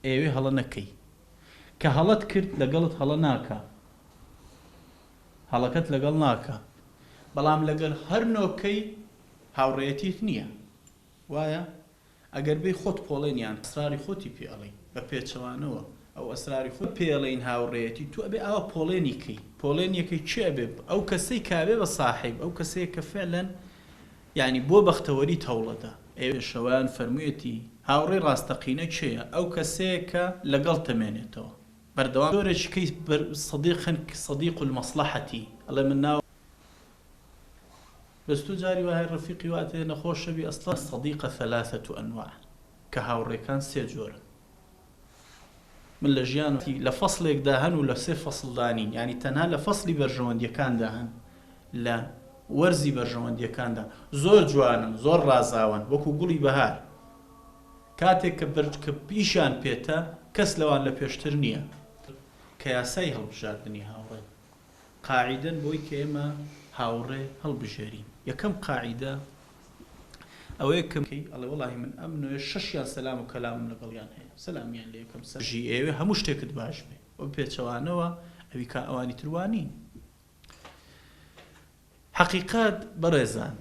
ئەیەوێ هەڵە نەکەی. کە هەڵەت کرد لەگەڵت هەڵە ناکا. هەڵەکەت لەگەڵ ناکا. بەڵام لەگەڵ هەر نۆکەی هاوڕێیەتیت نییە. وایە؟ ئەگەر بێی خۆت پۆڵێن یان ئەسراری خۆتی پێ ئەڵێی. بە پێچەوانەوە ئەو ئەسراری خۆی پێ ئەڵێین هاوڕێیەتی تۆ ئەبێ ئاوا پۆڵێنی کەی. پۆڵێنیەکەی کێ ئەبێ؟ ئەو کەسەی کە ئەبێ بە ساحیب ئەو کەسەیە کە فعلەن یانی بۆ بەختەوەریت هەوڵەدا. پێشەوایان فەرموویەتی، هاوڕێی ڕاستەقینە کێیە؟ ئەو کەسەیە کە لەگەڵت دەمێنێتەوە بەردەوام. جۆرێکی کەی سەدیق هەن صدیق المصلحەتی ئەڵێ من ناو. بەس تۆ جاری وا هەیە ڕەفیقی وات هەیە نەخۆشەبی ئەسڵەن الصدیقە ثلاثە انواع کە هاوڕێکان سێ جۆرن. من لە ژیانم لە فەسڵێکدا هەن و لە سێ فەسڵدا نین یانی تەنها لە فەسڵی بەرژەوەندیەکاندا هەن لە وەرزی بەرژەوەندیەکاندا زۆر جوانن زۆر ڕازاوەن وەکو گوڵی بەهار کاتێک کە بەر کە ئیشیان پێتە کەس لەوان لە پێشتر نییە. کە یاسای هەڵبژاردنی هاوڕێ قاعیدەن بۆی کە ئێمە هاوڕێ هەڵبژێرین یەکەم قاعیدە ئەوەیە کە کەی ئەڵێ وەڵاهی من ئەم نۆیە شەشیان سەلام و کەلامم لەگەڵیان هەیە سەلامیان لێ ئەکەم سەر ژی ئەیەوێ هەموو شتێکت باش بێ وە پێچەوانەوە ئەوی کا ئەوانی تر وا نین حەقیقەت بەڕێزان.